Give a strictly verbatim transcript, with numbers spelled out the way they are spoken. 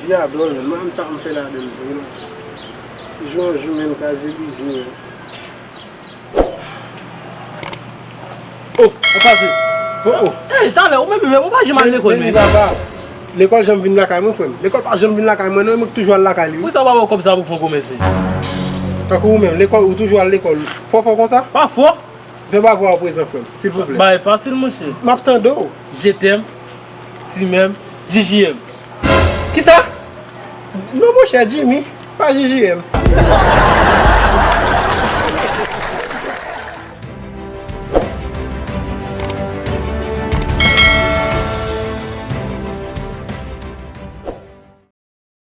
Gadon, men, mwen menm sa m fè ladan l vre non. Jou an jou, men, kraze bizi, men. Oh, ou pase. Oh, oh. Ey, talè, ou menm, men, ou pa janm al lekòl, men. Papa, lekòl janm vin lakay mwen, frè m. Lekòl pa janm vin lakay mwen, non, e mwen ki toujou al lakay li, wi. Poukisa ou pa ba w kòb sa pou fè yon komès, men? Tankou ou menm, lekòl, ou toujou al lekòl fò fò konsa? Pa fò. Fè m avwa w prezan, frè m, silvouplè. Bagay fasil, monchè. M ap tande w. Je t'aime, ti menm, J J M. Kisa? Non, monchè, Jimmy, pa J J M.